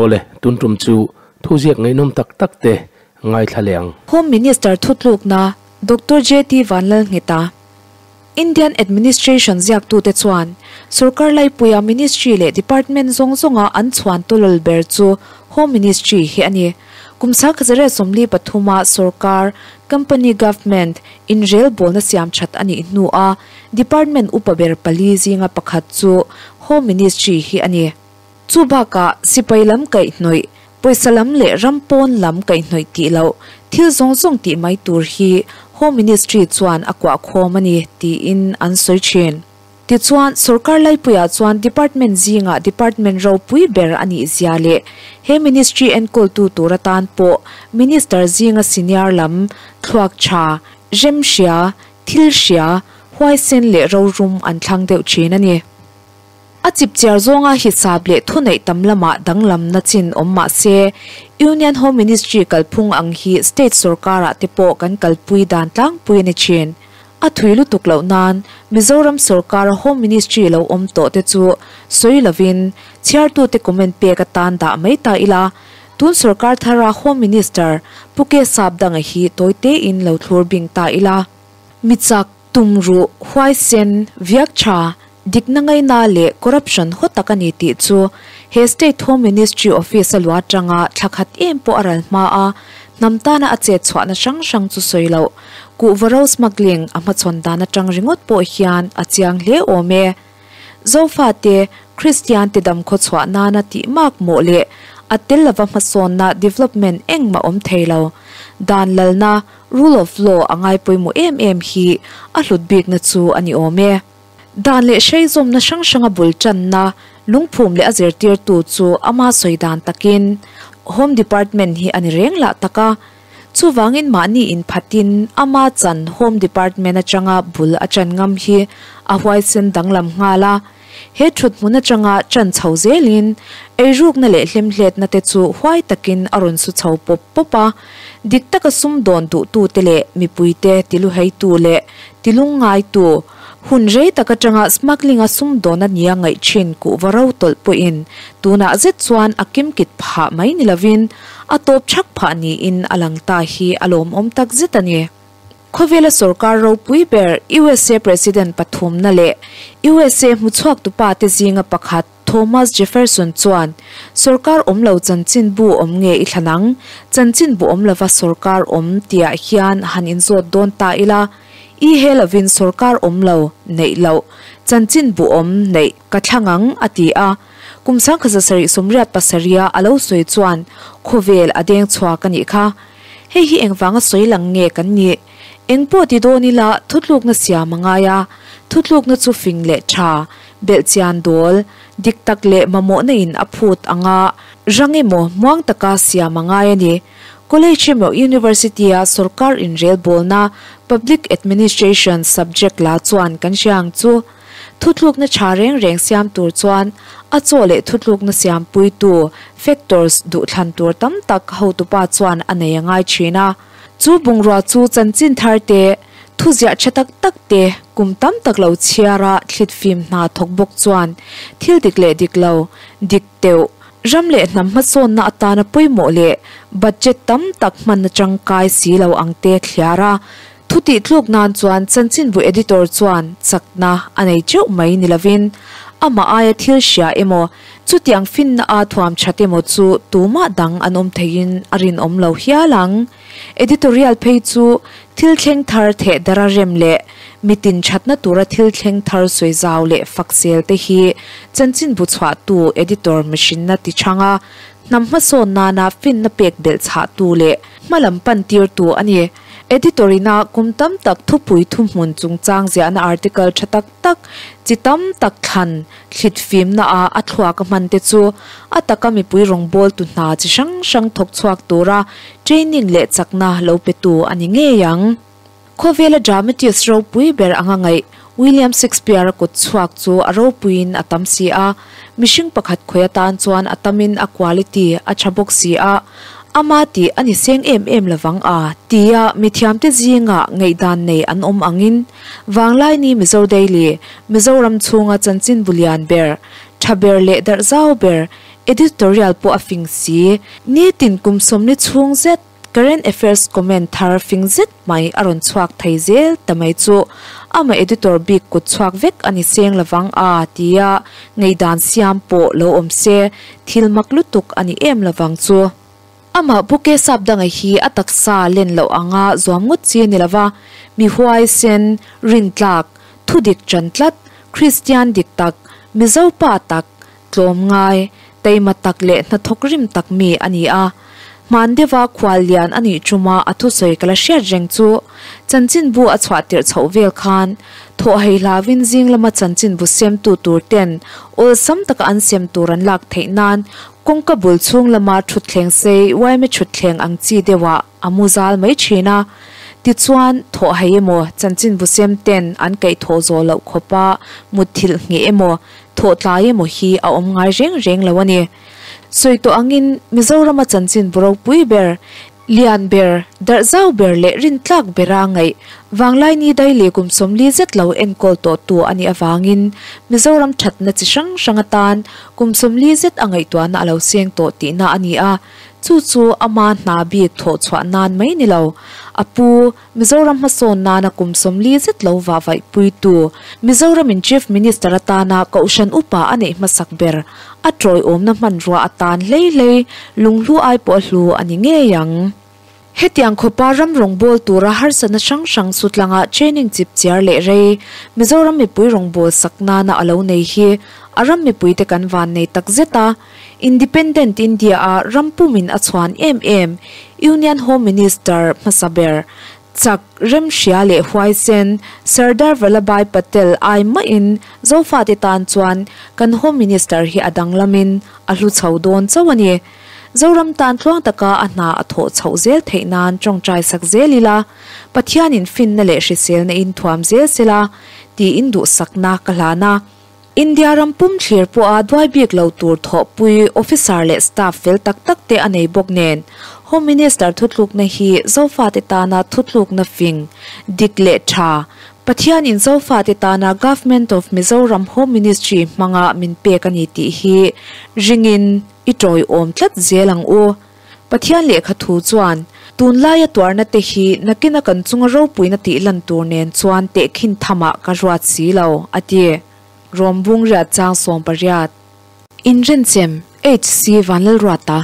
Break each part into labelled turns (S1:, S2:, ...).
S1: Awle, tun tum chu thuziak ngaihnawm tak tak te ngaithla leh ang.
S2: Home Minister thutlukna Doctor JT Vanlalngheta, Indian Administration ziaktute chuan sorkar laipuia Ministry leh Department zawng zawnga an chhuan tawlawl ber chu Home Ministry hi a ni. Kum 1943 a sorkar, Company Government, inrelbawlna siam that a nih hnua Department upa ber pali zinga pakhat chu Home Ministry hi a ni. Chu bakah sipai lam kaihhnawih, pawisa lam leh ram pawn lam kaihhnawih tih loh thil zawng zawng tih mai tur hi Home Ministry chuan a kuah khawm a ni tiin an sawi thin. Tichuan, sorkar laipuiah chuan department zingah department ropui ber a nih zia leh he ministry enkawltu tur atan pawh minister zinga senior lam thluak tha, rem hria, thil hria, huaisen leh rorum an thlang deuh thin a ni. A chipchiar zawnga hisap leh thuneih tam lamah danglamna chin awm mah se, Union Home Ministry kalphung ang hi state sorkarah te pawh kan kalpui dan tlangpui a ni thin. A thui lutuk loh nan Mizoram sorkara Home Ministry lo awm tawh te chu sawi lovin chhiartute comment pek atan dah mai ta ila, tun sorkar thara Home Minister Pu K Sapdanga hi tawi tein lo thlur bing ta ila. Mi chak, tumruh, huaisen, viak tha, dikna ngaina leh corruption haw tak a ni tih chu he State Home Ministry office a luah atanga thla khat em pawh a ral hma a, hnam tana a chet chhuahna hrang hrang chu sawi loh. Kuhva ro smuggling a hmachhawn dan atang ringawt pawh hian a chiang hle awm e. Zofate, Kristian te dam khaw chhuah nana tih mak mawh leh a tel lova hmasawnna development engmah awm thei lo. Dan lalna, rule of law, a ngai pawimawh em em hi a hlut bikna chu a ni awm e. Dan leh hrei zawmna hrang hranga bul tanna, lungphum leh a zirtirtu chu ama sawi dan takin Home Department hi a ni reng lah tak a. Chuvangin mahni inphatin ama chan Home Department atanga bul a chan ngam hi a huaisen danglam nghal a. He thuthmun atanga chan chho zelin eirukna leh hlemhletna te chu huai takin a rawn su chho pawp pawp a. Dik taka sumdawn duhtute leh mipuite tiluheitu leh tilungngaitu Hun rei tak atanga smuggling-a sumdawn a nia ngaih thin kuhva ro tawlh pawhin tunah zet chuan a kimkit phah mai ni lovin a tawp chhak phah niin a lang ta hi a lawmawm tak zet a ni. Khawvela sorkar ropui ber usa President pathumna leh usa hmuchhuaktupa te zinga pakhat Thomas Jefferson chuan sorkar awm lo chanchinbu awm nge i thlan ang? Chanchinbu awm lova sorkar awm tihah hian han inzawt dawn ta ila, I he lovin sorkar awm lo, neih loh, chanchin buhawm neih ka thlang ang, a ti a. Kum 1787 a a lo sawi chuan khawvel a deng chhuak a nih kha. Hei hi engvanga sawi lang nge kan nih? Eng pawh ti dawn ila thutlukna siam a ngai a, thutlukna chu fing leh tha, belhchian dawl, dik tak leh mamawhna in a phut anga rang emaw muang taka siam a ngai a ni. College emaw University-a sorkar inrelbawlna, Public Administration, subject la chuan kan hria ang chu. Thutlukna tha reng reng siam tur chuan a chaw leh thutlukna siampuitu, factors, duhthlan tur tam tak hotupa chuan a nei a ngai thin a. Chu bungrua chu chanchin thar te, thuziah tha tak tak te, kum tam tak lo chhiara thlitfim hna thawk bawk chuan thil dik leh dik lo, dik teuh, Ram leh hnam hmasawnna atana pawimawh leh budget tam tak hmanna tangkai si lo ang te thliar a, thu tih tluk nan chuan chanchinbu editor chuan chakna a nei teuh mai ni lovin amah aia thil hria emaw chutiang finna a thuam that emaw chu tumah dang an awm theiin a rinawm lo hial ang. Editorial phei chu thil thleng thar theh dara rem leh mitin thatna tura thil thleng thar sawi zau leh fak sel te hi chanchinbu chhuahtu editor mihrinna ti chhang a, hnam hmasawn nana finna pek belh chhahtu leh hmalam pan tirtu a ni. Editor ina kum tam tak thupui thuhmun chungchang ziahna article tha tak tak chi tam tak thlan thlit fimna a a thluak a hman te chu a taka mipui rawngbawltu hna chi hrang hrang thawk chhuak tura training leh chakna lo petu a ni ngei ang. Khawvela dramatist ropui ber anga ngaih William Shakespeare-a kut chhuak chu a ropuiin a tam si a, mihring pakhat khawi atan chuan a tamin a quality a tha bawk si a, Ama tih a ni seng em em lovang a, tia mithiamte zingah ngaihdan nei an awm angin Vanglaini Mizo Daily, Mizoram chhunga chanchinbu lian ber, tha ber leh darh zau ber, Editorial pawh a fing si. Nitin kum 40 chhung zet current affairs comment thar fing zet mai a rawn chhuak thei zel ta mai chu ama editor bik kut chhuak vek a ni seng lovang a tia ngaihdan siam pawh lo awm se thil mak lutuk a ni em lovang chu. Amah Pu Kesapdanga hi a taksa len loh anga zuam ngawt chi a ni lova, mi huaisen, rintlak, thudik ṭan tlat, Kristian dik tak, Mizo pa tak, tlawmngai, taima tak leh hnathawk rim tak mi a ni a. Hman deuha khual lian a nih ṭuma a thusawi ka la hriat reng chu chanchinbu a chhuah tirh chhoh vel khan thawh hei hlauin zing lama chanchinbu semtu tur ten awlsam taka an sem tur an lak theih nan kawngka bul chhung lama ṭhutthleng sei uaime ṭhutthleng ang chi deuhah a mu zal mai ṭhin a. Tichuan, thawh hei emaw chanchinbu sem ten an kaih thawh zawh loh khawpa mutthilh ngheh emaw thawh tlai emaw hi a awm ngai reng reng lo a ni. Sawi tawh angin Mizorama chanchin bu ropui ber, lian ber, darh zau ber leh rintlak bera ngaih Vanglaini daily kum 40 zet lo enkawl tawhtu a nih avangin Mizoram thatna chi hrang hrang atan kum 40 zet a ngaihtuahna a lo seng tawh tihna a ni a, chu chu ama hna bik thawh chhuah nan mai ni lo. A pu. Mizoram hmasawn nana kum 40 zet lo vah vaih puitu, Mizoramin Chief Minister atana Kohhran Upa a neih hmasak ber, a tawiawmna hmanrua atan hlei hlei lunghlu ai pawh a hlu a ni ngei ang. Hetiang khawpa ram rawngbâwl tura harsatna hrang hrang sutlanga training chip chiar leh rei Mizoram mipui rawngbâwl sak nana a lo nei hi a ram mipuite kan vannei tak zet a, Independent India-a ram pumin a chhuan em em Union Home Minister hmasa ber, chak, remhria leh huaisen Sardar Vallabhbhai Patel ai mahin Zofate tan chuan kan Home Minister hi a danglamin a hlu chho dawn chauh a ni. Zoram tan tluang taka a hna a thawh chhoh zel theih nan tawngtai sak zel ila, Pathianin finna leh hriselna in thuam zel sela tiin duhsakna ka hlan a. India ram pum thlir pawha duai bik lo tur thawhpui officer leh staff fel tak tak te a nei bawk nen, Home Minister thutlukna hi Zofate tana thutlukna fing, dik leh tha, Pathianin Zofate tana Government of Mizoram Home Ministry hmanga min pek a ni tih hi ringin i tawiawm tlat zel ang u. Pathian lehkha thu chuan, Tunlaia tuarna te hi nakina kan chunga ropuina tih lan tur nen chuan tehkhin thamah ka ruat si lo, a ti. Rawmbung riat chang 18. Inrenchem, HC Vanlalruata.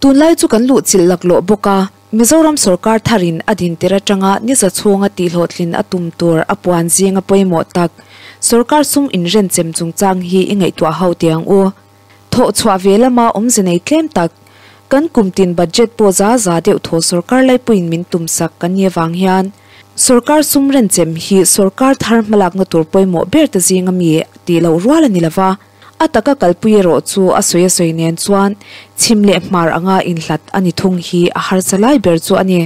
S2: Tunlai chu kan luhchilh laklawh bawk a, Mizoram sorkar tharin a din tir atanga ni za chhunga tihhlawhtlin a tum tur a puan zinga pawimawh tak sorkar sum inrenchem chungchang hi i ngaihtuah ho teh ang u. Thawh chhuah ve lama awmze nei tlem tak, kan kum tin budget pawh za za deuh thaw sorkar laipuiin min tum sak kan ni avang hian sorkar sum renchem hi sorkar thar hmalakna tur pawimawh ber te zinga mi tih loh rual a ni lova, a taka kalpui erawh chu a sawi a sawi nen chuan chhim leh hmar anga inhlat a ni thung hi a harsa lai ber chu a ni.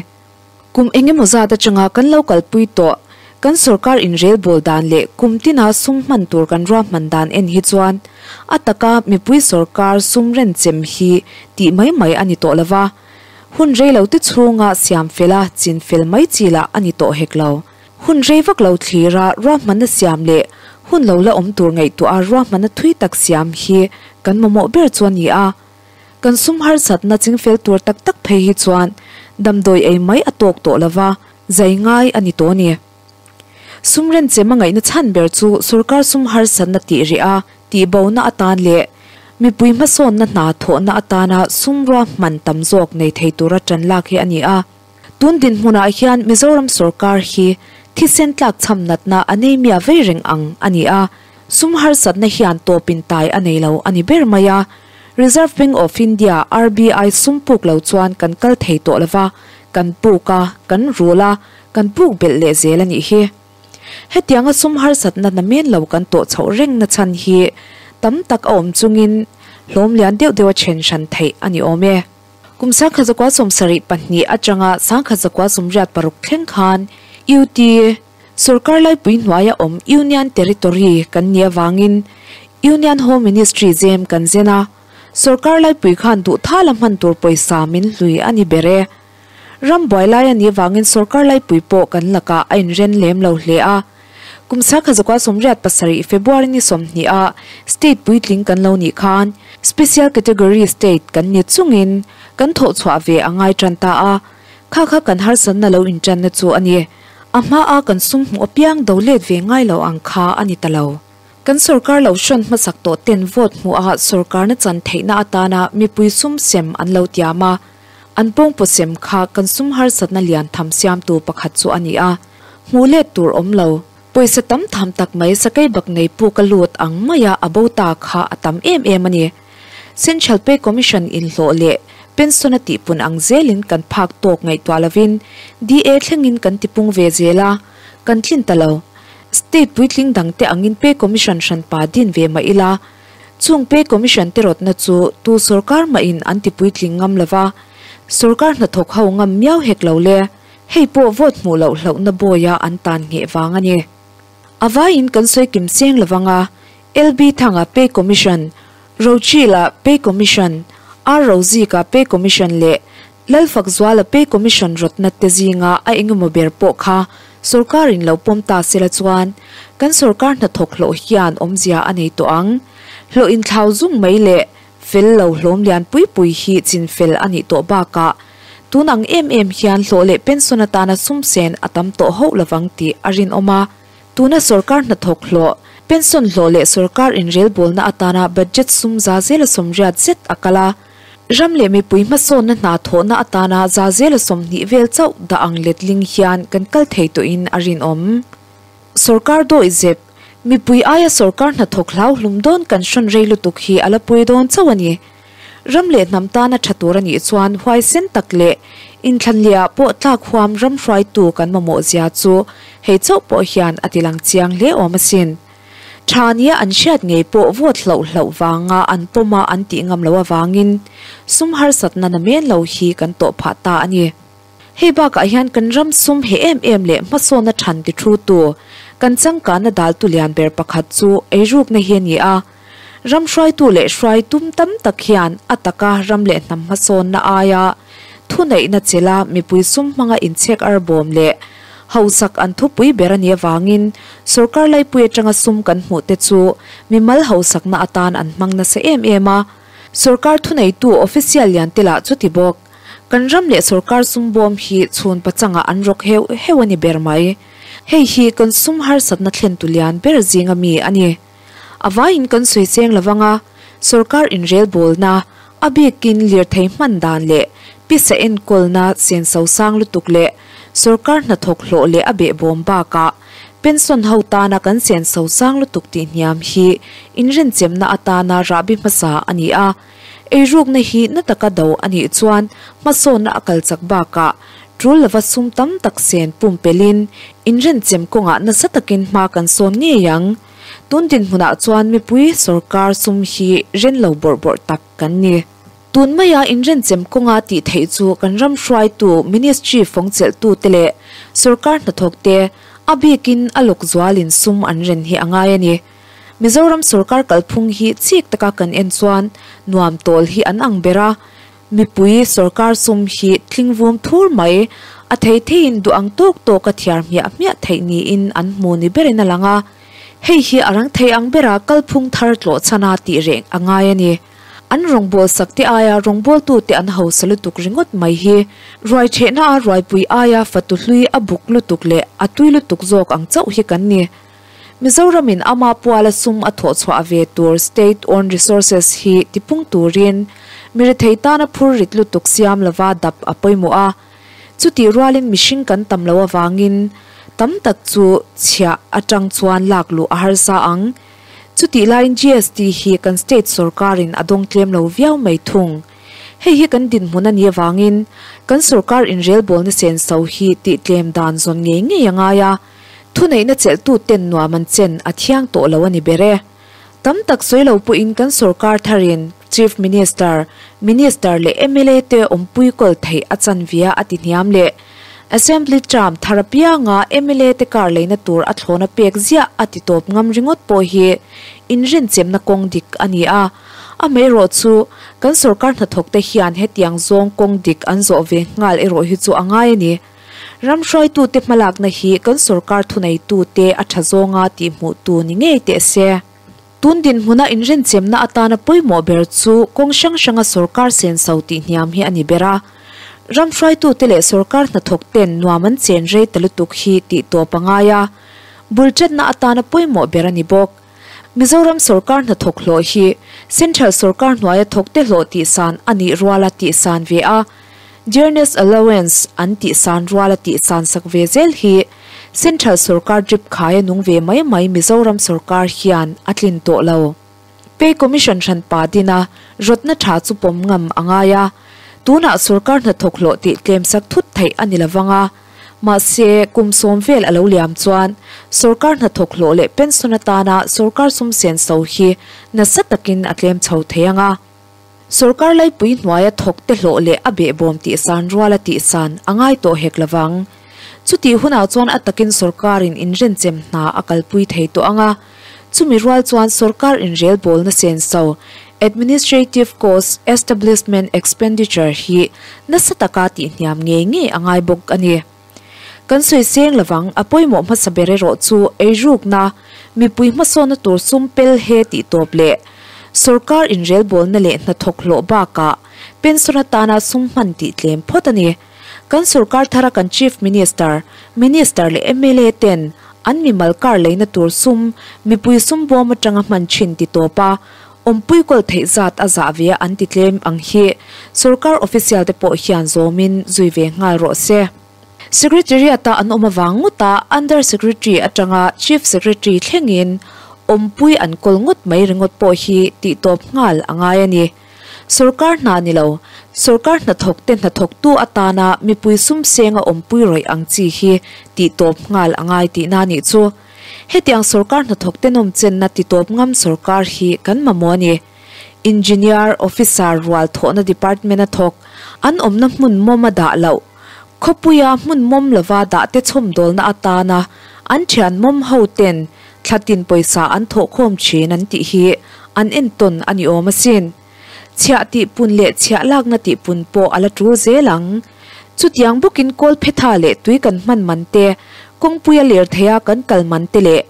S2: Kum engemaw zat atanga kan lo kalpui tawh, kan sorkar inrelbawl dan leh kum tina sum hman tur kan ruahman dan en hi chuan a taka mipui sorkar sum renchem hi tih mai mai a ni tawh lova, hun rei lo te chhunga siam fel a chin fel mai chi lah a ni tawh hek lo. Hun rei vak lo thlira ruahmanna siam leh hun lo la awm tur ngaihtuah a ruahmanna thui tak siam hi kan mamawh ber chu a ni a. Kan sum harsatna chingfel tur tak tak phei hi chuan damdawi ei mai a tawk tawh lova, zai ngai a ni tawh a ni. Sum renchem a ngaihna chhan ber chu sorkar sum harsatna tih rih a, tihbona atan leh mipui hmasawnna hna thawhna atana sum ruahman tam zawk nei thei tura tan lak hi a ni a. Tun dinhmunah hian Mizoram sorkar hi thisen tlakchham natna anemia vei reng ang a ni a, sum harsatna hian tawpin tai a nei lo a ni ber mai a. Reserve Bank of India, RBI, sum puk lo chuan kan kal thei tawh lova, kan puk a, kan rul a, kan puk belh leh zel a nih hi. Hetianga sum harsatna namen lo kan tawh chhoh reng na chhan hi tam tak a awm chungin hlawm lian deuh deuh a then hran theih a ni awm e. Kum 1972 atanga 1986 thleng khan UT, Sorkar laipui hnuaia awm Union Territory kan nih avangin Union Home Ministry zem kan zen a, sorkar laipui khan duh thala hman tur pawisa min hlui a ni ber e. Ram buai lai a nih avangin sorkar laipui pawh kan lakah a inren lem lo hle a. Kum 1987 February ni 20 a state puitling kan lo nih khan special category state kan ni chungin kan thawh chhuah ve a ngai tan ta a, kha kha kan harsatna lo intanna chu a ni. A hma a kan sum hmuh apiang do let ve ngai lo ang kha a ni ta lo. Kan sorkar lo hrawn hmasak tawh ten vote hmuh a sorkarna chan theihna atana mipui sum sem an lo tiam a, an pawngpaw sem kha kan sum harsatna lian tham siamtu pakhat chu a ni a, hmuh let tur awm lo. Pawisa tam tham tak mai sakei bak nei puk a lut ang maia a bo ta kha a tam em em a ni. Central Pay Commission inhlawh leh pension a tihpun ang zelin kan phak tawk ngaihtuah lovin DA thlengin kan tipung ve zel a, kan tlin ta lo. State puitling dangte angin Pay Commission hranpa din ve mah ila, chung Pay Commission te rawtna chu tu sorkar mahin an tipuitling ngam lova, sorkar hnathawk ho ngam miau hek lo le. Hei pawh vote hmuh loh hlauhna bawia an tan ngheh vang a ni. A vaiin kan sawi kim cheng lovang a, LB Thanga Pay Commission, Rochila Pay Commission, R Rozika Pay Commission leh Lalfakzuala Pay Commission rawtna te zinga a engemaw ber pawh kha sorkarin lo pawm ta sela chuan kan sorkar hnathawk hlawh hian awmzia a nei tawh ang. Hlawh inthlau zung mai leh fel lo hlawm lian pui pui hi chinfel a nih tawh bakah tun ang em em hian hlawh leh pension atana sum sen a tam tawh hauh lovang tih a rinawm a. Tuna sorkar hnathawk hlawh, pension hlawh leh sorkar inrelbawlna atana budget sum za zela 80 zet a kal a. Ram leh mipui hmasawnna hna thawhna atana za zela 20 vel chauh dah ang letling hian kan kal thei tawhin a rinawm. Sorkar dawihzep, mipui aia sorkar hnathawk hlau hlum dawn kan hrawn rei lutuk hi a la pui dawn chauh a ni. Ram leh hnam tana tha tur a nih chuan huaisen tak leh inthlanliah pawh tlak huam ram hruaitu kan mamawh zia chu hei chauh pawh hian a tilang chiang hle awm asin. Tha nia an hriat ngei pawh vote hlauh hlauh vanga an pawm a an tih ngam loh avangin sum harsatna namen lo hi kan tawh phah ta a ni. Hei bakah hian kan ram sum he em em leh hmasawnna than ti thu tu kan changkanna daltu lian ber pakhat chu eirukna hi a ni a. Ram hruaitu leh hruai tum tam tak hian a taka ram leh hnam hmasawnna aia thuneihna chela mipui sum hmanga inchhek arbawm leh hausak an thupui ber a nih avangin sorkar laipui atanga sum kan hmuh te chu mimal hausakna atan an hmang nasa em em a. Sorkar thuneitu official lian te lah chuti bawk. Kan ram leh sorkar sum bawm hi chhun pachangah an rawk heuh heuh a ni ber mai. Hei hi kan sum harsatna thlentu lian ber zinga mi a ni. A vaiin kan sawi cheng lovang a, sorkar inrelbawlna, a bikin lirthei hman dan leh pisa enkawlna senso sang lutuk leh sorkar hnathawk hlawh leh a behbawm bakah pension ho tana kan senso sang lutuk tih hniam hi inrenchemna atana rahbi hmasa a ni a. Eirukna hi na taka do a nih chuan hmasawnna a kal chak bakah tul lova sum tam tak sen pumpelin inrenchem kawngah nasa takin hma kan sawn ngei ang. Tun dinhmunah chuan mipui sorkar sum hi ren lo bawrh bawrh tak kan ni. Tun maia inrenchem kawnga tih theih chu kan ram hruaitu ministry fawng chelhtu te leh sorkar hnathawk te a bikin a lawk zualin sum an ren hi a ngai a ni. Mizoram sorkar kalphung hi chik taka kan en chuan nuam tawl hi an ang ber a, mipui sorkar sum hi tlingvum thur mai a thei theiin duh ang tawk tawk a thiar hmiah hmiah theih niin an hmu ni berin a lang a. Hei hi a rang thei ang bera kalphung thar tlawh chhana tih reng a ngai a ni. An rawngbâwl sak te aia rawngbâwltu te an hausa lutuk ringawt mai hi ruai ṭhehna a ruaipui aia fatu hlui a buk lutuk leh a tui lutuk zawk ang chauh hi kan ni. Mizoramin ama puala sum a thawh chhuah ve tur state owned resources hi tipung turin mirethei tana phur rit lutuk siam lova dap a pawimawh a. Chutih rualin mihring kan tam lo avangin tam tak chu chhiah atang chuan lak luh a harsa ang. Chutih laiin GST hi kan state sorkarin a dawng tlem lo viau mai thung. Hei hi kan dinhmun a nih avangin kan sorkar inrelbawlna senso hi tih tlem dan zawn ngei ngei a ngai a, thuneihna chelhtu ten nuam an chen a thiang tawh lo a ni ber e. Tam tak sawi lo pawhin kan sorkar tharin Chief Minister, Minister leh mla te awmpui kawl theih a chan via a ti hniam leh Assembly term thar apianga mla te kar leina tur a thlawna pek ziah a ti tawp ngam ringawt pawh hi inrinchemna kawng dik a ni a. Amaherawh chu kan sorkar hnathawk te hian hetiang zawng kawng dik an zawh ve nghal erawh hi chu a ngai a ni. Ram hruaitute hmalakna hi kan sorkar thuneitute a tha zawnga tihhmuhtu ni ngei teh se. Tun dinhmuna inrenchemna atana pawimawh ber chu kawng hrang hranga sorkar senso tihhniam hi a ni ber a. Ram hruaitute leh sorkar hnathawk ten nuam an chen rei ta lutuk hi tih tawp a ngai a, bul chatna atana pawimawh ber a ni bawk. Mizoram sorkar hnathawk hlawh hi Central sorkar hnuaia thawkte hlawh tihsan a nih ruala tihsan ve a, Dearness Allowance an tihsan ruala tihsan sak ve zel hi Central sorkar drip khaia nung ve mai mai Mizoram sorkar hian a tlin tawh lo. Pay Commission hranpa dina rawtna tha chu pawm ngam a ngai a, tunah sorkar hnathawk hlawh tih tlemsak thut theih a ni lovang a, mahse kum sawm vel a lo liam chuan sorkar hnathawk hlawh leh pension atana sorkar sum senso hi nasa takin a tlem chho thei ang a. Sorkar laipui hnuaia thawkte hlawh leh a behbawm tihsan ruala tihsan a ngai tawh hek lovang. Chutih hunah chuan a takin sorkarin inrenchem hna a kalpui thei tawh ang a, chumi rual chuan sorkar inrelbawlna senso, administrative cost, establishment expenditure, hi nasa taka tihhniam ngei ngei a ngai bawk a ni. Kan sawi seng lovang, a pawimawh hmasa ber erawh chu eirukna, mipui hmasawnna tur sum pel he tih tawp leh sorkar inrelbawlna leh hnathawk hlawh bakah pension atana sum hman tih tlem phawt a ni. Kan sorkar thara kan Chief Minister, Minister leh mla ten an mimal kar leina tur sum mipui sum bawm atanga hman thin ti tawp a, awmpui kawl theih zat a zah ve a an ti tlem ang hi sorkar official te pawh hian zawmin zui ve nghal rawh se. Secretariat-a an awm avang ngawta Under Secretary atanga Chief Secretary thlengin awmpui an kawl ngawt mai ringawt pawh hi tihtawp nghal a ngai a ni. Sorkar hna ni lo, sorkar hnathawkte hnathawktu atana mipui sum senga awmpui rawih ang chi hi tihtawp nghal a ngai tihna a nih chu. Hetiang sorkar hnathawkte nawmchenna titawp ngam sorkar hi kan mamawh a ni. Engineer, officer rual thawhna department a thawk, an awmna hmun mawm a dah loh, khawpuia hmun mawm lova dahte chhawmdawlna atana an thian mawm ho ten thlatin pawisa an thawhkhawm thin an tih hi an entawn a ni awm asin. Chhiah tihpun leh chhiah lakna tihpun pawh a la tul zel ang. Chutiang bawkin kawl phetha leh tui kan hman man te, kawngpuia lirtheia kan kal man te leh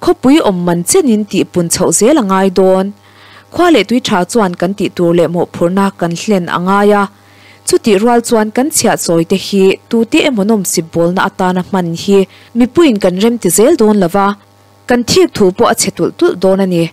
S2: khawpui awm man chenin tihpun chhoh zel a ngai dawn. Khua leh tui tha chuan kan tih tur leh mawhphurhna kan hlen a ngai a. Chutih rual chuan kan chhiah chawi te hi tute emaw nawmsip bawlna atana hman hi mipuiin kan remti zel dawn lo va, kan thik thu pawh a chhe tulh tulh dawn a ni.